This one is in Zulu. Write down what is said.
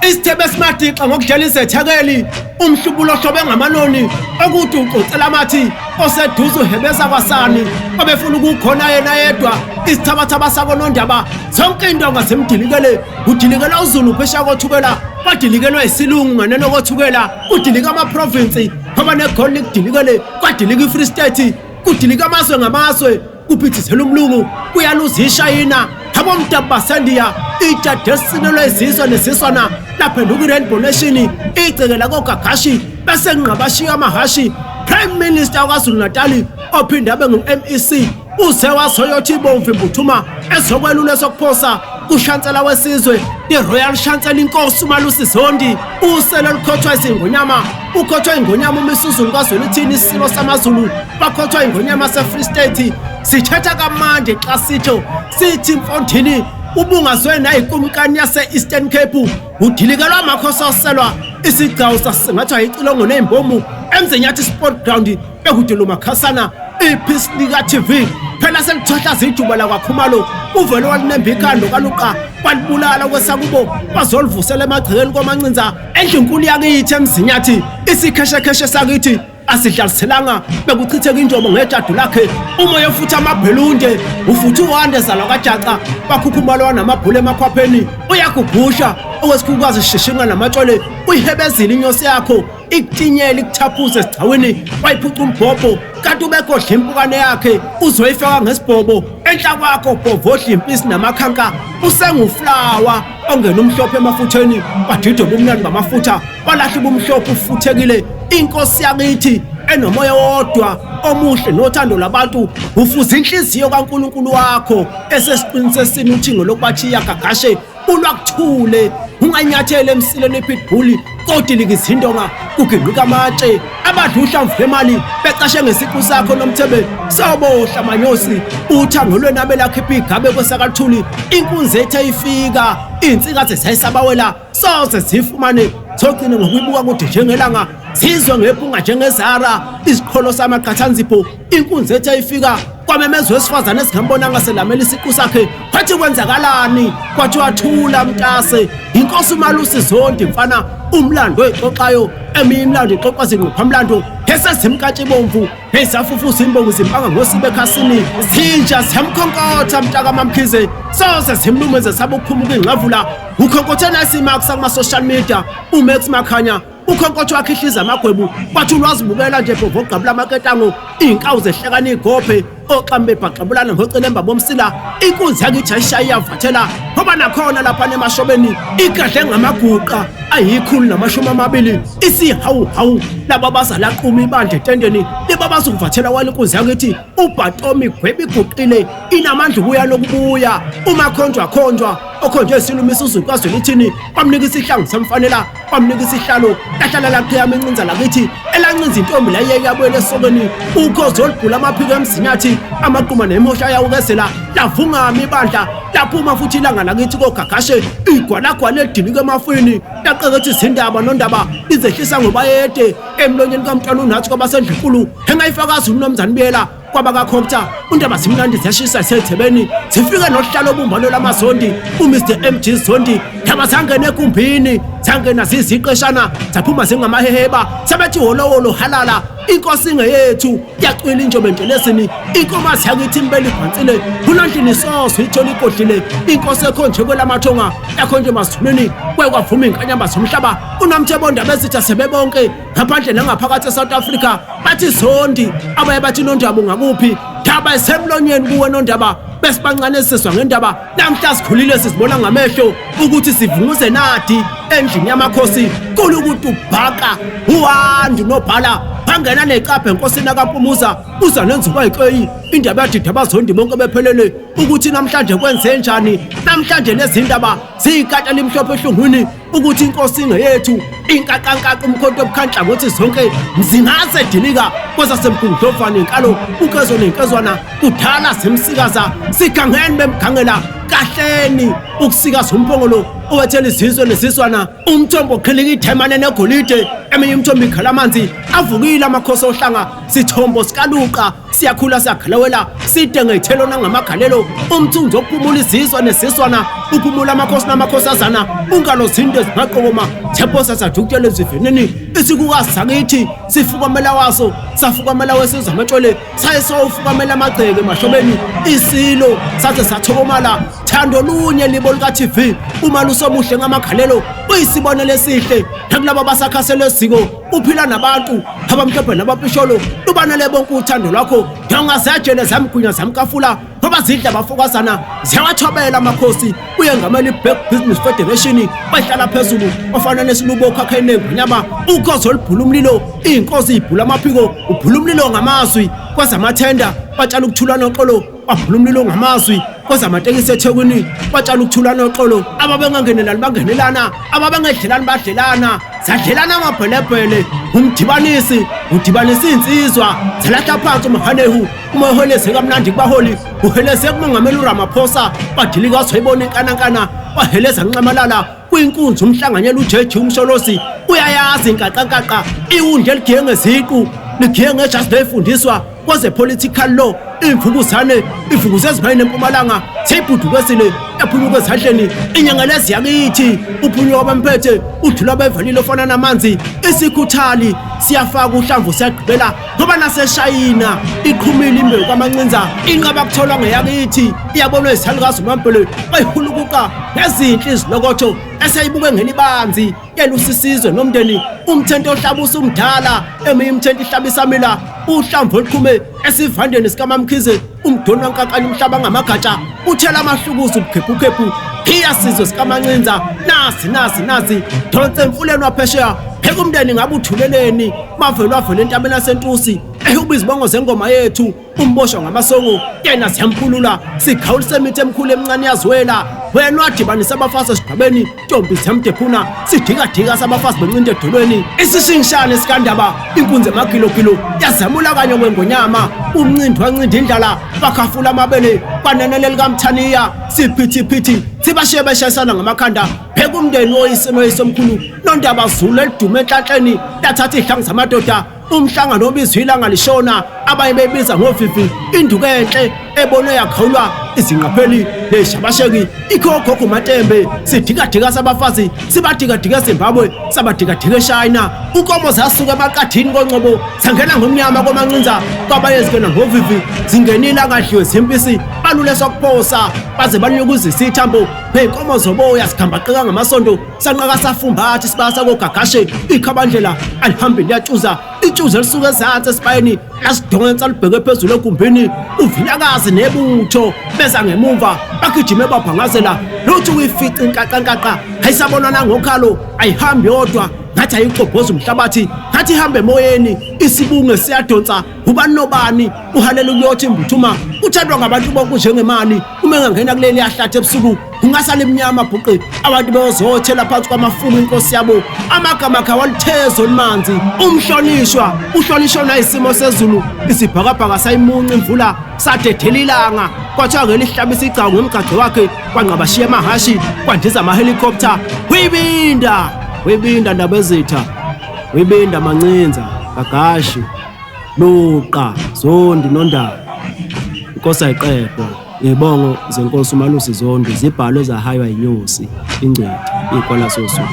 Isithebe esimadixa ngokudlela izethekeli, umhlubulo ohlobe ngamanoni okuthi uconsela amathi oseduze uhebeza kwasani obefuna ukukhona yena yedwa isithabathaba sakonondaba zonke intonga zimdilikele udilikela uZulu phesha kothukela badilikelwa isilungu nganeno kothukela kudilika amaprovinsi ngoba negoli likudilikele kwadilika iFree State kudilika amazwe ngamazwe kuphithizela umlungu kuyaluza ishayina abomdabu basendiya ijade esinelwe izizwe nesiswana laphenduka i-rainbow nation igceke lakogagashi bese kunqabashiya amahashi prime minister wakwazulu natali ophinde abe ngu-mec uze wazoyothi ibomvu imbuthuma ezokwelula esokuphosa kushansela wesizwe i-royal shansela inkosi umalusi zondi usele lukhothwa izingonyama ukhothwa ingonyama umisuzulu kwazwelithini isilo samazulu bakhothwa ingonyama sefree state sithetha kamandi xa sitho sithi mfondini ubungazwe nayikumkani yase-eastern cape udilikelwa amakhosi oselwa isigcawu sasingathwa yicilongo ney'mbomu emzinyathi sport ground bekude lomakhasana iphisi lika-tv phela selithohlaza ijuba lakwakhumalo uvele walinemba ikhando kaluqa walibulala kwesakubo wazolivusela emagcekeni kwamancinza endlunkulu yakithi emzinyathi isikheshekheshe sakithi asidlaliselanga bekuchitheka injobo ngejadu lakhe umoya ofutha amabhelunde ufutha uwande zalwa kajaca bakhukhumala namabhula emakhwapheni uyagugusha okwesikhukwazi shishinga namatshole uyihebezile inyosi yakho ikutinyela ikuthaphuze esigcawini wayiphuca umbhobho kanti ubegodla impukane yakhe uzoyifaka ngesibhobo enhla kwakho bhovodla impisi namakhanka usenguflawa ongena umhlophe emafutheni wadidwa ubumnandi bamafutha walahla ubumhlophe ufuthekile inkosi yakithi enomoya wodwa omuhle nothando labantu ufuza inhliziyo kaNkuluNkulu wakho esesiqinisesini uthingo lokubachiya gagashe ulwa kuthule unganyathele emsileni ipitbull kodilika izindonga kuginqika amatshe abadla uhlamvu lemali becashe ngesiqu sakho nomthebe sobohla manyosi uthango lwenabe lakhipha igabe kwesakathuli inkunzi ethe ifika insikazi zayisabawela soze zifumane zogcine ngokuyibuka kude njengelanga zizwe ngephunga njengezara isiqholo samaqhathanzipho inkunzi ethe ifika kwamemeza wesifazane esingambonanga selamela isiqu sakhe kwathi kwenzakalani kwathi wathula mntase inkosi umalusi zondi mfana umlando oyixoxayo eminye imilando ixoxa zingqophamlando esezimkantshibomvu ezafufusa imbongo zimpanga ngosibe ekhasini zinja ziyamkhonkotha mntaka mamkhize soze zimlumeze sabukhumuka ingxavula ukhonkothe nasimax kuma-social media umax makhanya ukhonkotho wakhihliza amagwebu kwathi ulwazibukela nje bhovo ogqabula amaketango iy'nkawu zehlekana iy'gophe oxamu bebhaxabulana ngocelemba bomsila inkunzi yakithi ayishaye iyavathela ngoba nakhona laphana emashobeni igadle ngamaguqa ayikhulu 20 isihawuhawu laba bazalaquma ibandla etendeni libabaza ukuvathela kwale nkunzi yakithi ubhatomi gweba iguqile inamandla ubuya lokubuya uma khonjwa khonjwa okhonjwe isilumisa uzulu kwazwelithini kwamnika isihlangu samfanela kwamnika isihlalo lahlala laqhiyama incinza lakithi elancinza intombi layeke yabuyela esokweni ukhozi olubhula amaphiko emzinyathi amaquma nemihosha ayawukezela lavungama ibandla laphuma futhi ilanga lakithi kogagashe igwalagwala elidilika emafini laqeketha izindaba nondaba lizehlisa ngobayede emlonyeni kamntwana unathi kwabasendlunkulu engayifakazi umnumzane biyela kwabakakhokta undaba zimnandi ziyashisa sethebeni zifike nohlalo obumbano lamazondi uMr MG Zondi ndaba zangena egumbini zangena ziziqeshana zaphuma zingamaheheba sebethi wolowolo halala inkosi ingeyethu yacwila injobe entelezini inkomazi yakithi imbeli ibhansile unondlini soso ithola igodlile inkosi ekhonje kwelamathonga yakhonje emazulwini kwekwavuma inkanyamba zomhlaba unomthebo ndaba ezitha sebebonke ngaphandle nangaphakathi eSouth Africa bathi zondi abaye bathi nondaba ungakuphi ndaba isemlonyeni kuwe nondaba besibancane sisizwa ngendaba namhla sikhulile sizibona ngamehlo ukuthi sivunguze nadi endlini yamakhosi kulukuthi ubhaka uwandu nobhala bangena necapha enkosini akampumuza uza nenzuba yikeyi indaba yadida abazondi bonke bephelele ukuthi namhlanje kwenze njani namhlanje lezi ndaba ziyikata limhlophe ehlungwini ukuthi inkosi ingeyethu inkaqankaqa umkhonto obukhanhlangothi zonke mzingaze dilika kwezasemgungudlovane inkalo ukezo nenkezwana kudala simsikaza sigangeni bemgangela kahleni ukusikaza umphongolo owethela izizwe nezizwana umthombo qhilika ithemane negolide Eminye imithombo ikhala amanzi, avukile amakhosi ohlanga, sithombo sikaluqa siyakhula siyagalewela, side ngey'thelo nangamagalelo, umthunzi okuphumula izizwa nesiswana, uphumula amakhosi namakhosazana, ungalo zinde zingaqokoma, thepho sasadukutela ezivinini, isikukazi sakithi sifukamela waso, safukamela wesizwe amatshole, saye sawufukamela amagceke emahlobeni, isilo saze sathokomala, thando lunye libo lika-TV, uma lusomuhle ngamagalelo, uyisibonelo esihle nakulabo abasakhasela eziko, uphila nabantu abamhlophe nabapisholo, lubanele bonke uthando lwakho, njengazejele zamgwinya zamkafula, ngoba zidla abafokazana, ziyawathobela amakhosi, uyengamela i-Black Business Federation, bahlala phezulu, ofana nesilubo okhakha inengonyama, ukhozi olubhula umlilo, iy'nkosi ibhula amaphiko, ubhula umlilo ngamazwi, kwezamathenda, batshala ukuthula noxolo, babhula umlilo ngamazwi, kwezamatekisi eThekwini, batshala ukuthula noxolo, ababengangenelani bangenelana, ababengedlelani badlelana, zadlelana amabhelebhele, umdibanisi udibanisa iy'nsizwa, zalahla phansi umhanehu, uma uheleze kamnandi kubaholi, uheleze kumongameli uRamaphosa, badilika wazoyibona inkanankana, waheleza nxamalala kwinkunzi umhlanganyela uJeji uMsholozi, uyayazi inkaqankaqa, iwundla eligiye ngeziqu, ligiye ngejazi leyifundiswa kweze-political law, imvukuzane ivukuze ezibayini empumalanga, seyibhudukezile yaphunyuka ezandleni, inyangelezi yakithi, uphunyuka abamphethe, udlula bevalile ofana namanzi, isikhuthali siyafaka uhlamvu siyagqibela, ngoba naseshayina iqhumile imbewu kwamancinza, inqaba kutholwa ngeyakithi, iyabonwa izisalukazi umampele, bayihulukuqa ngezinhle izilokotho eseyibuke ngelibanzi, yelusisizwe nomndeni, umthento ohlabusa umdala, eminye imithento ihlabisa mila, uhlamvu oluqhume esivandeni sikaMamkhize, umdoni wankankanya umhlaba ngamagatsha, uthela amahlukuzi ubukhephukhephu, phiya sizwe sikaMancinza, nasi nasi nasi, donse emfuleni waphesheya, pheka umndeni ngabe uthuleleni, bavele wavele entabeni yasentusi, ehuba izibongo zengoma yethu, umboshwa ngamasongo, yena siyamkhulula, sikhawulisa imithi emikhulu emincane yaziwela, wena wadibanisa abafazi esigqabeni, ntombi ziyamdephuna, sidikadika sabafazi bencinta edolweni, isishingishane sikandaba, inkunzi emagilogilo, yazamula kanye kwengonyama, umncindi wancinda indlala, bakhafula amabele, kwanenele likamthaniya, siphithiphithi, sibashiye beshayisana ngamakhanda, pheka umndeni woyise noyise omkhulu, nondaba Zulu elidume enhlanhleni, lathatha iy'hlangu zamadoda, umhlangano obizwa ilanga lishona, abanye beyibiza ngovivi, induku enhle ebonwe yakhawulwa izingqapheli neshabasheki, ikhokhokho uMatembe, sidikadika sabafazi, sibadikadika eZimbabwe, sabadikadika eShayina, unkomo zasuka emaqathini koNcobo, sangena ngomnyama koMancinza, kwabanye zingena ngovivi, zingenile angadliwe zimpisi, balule sokuphosa, baze banyukuzisa ithambo, ney'nkomo zoboya zigambaqeka ngamasondo, sanqaka safumbatha isibaya sakogagashe, ikhabandlela alihambi liyatshuza, itshuza elisuka ezansi esibayeni lasidonsa libheke phezulu egumbini, uVilakazi nebutho beza ngemumva, bagijime babhangazela, lutho uyifica inkaqankaqa, ayisabonwa nangokhalo, ayihambi yodwa, ngathi ayicobhoza umhlabathi, ngathi ihambe emoyeni, isibunge siyadonsa, ubani nobani uhalela ukuyothi imbuthuma, uthandwa ngabantu bonke njengemali, uma engangena kuleli yahlathi ebusuku, ungasala emnyama bhuqi, abantu beyozothela phansi kwamafumu inkosi yabo, amagama akhe awalithezo olumanzi, umhlonishwa uhlonishwa nayisimo sezulu, isibhakabhaka sayimunca imvula, sadedela ilanga, kwathiwa ngelihlabisa igcawu ngomgqagqo wakhe, kwanqabashiya amahashi, kwandiza amahelikopta, wibinda wibinda Ndabezitha, wibinda Mancinza, Gagashi, Luqa, Zondi noNdaba, inkosi ayiqedwa. Izibongo zenkosi uMalusi Zondi zibhalwe zahaywa inyosi, ingcweti, ikwala soSuthu.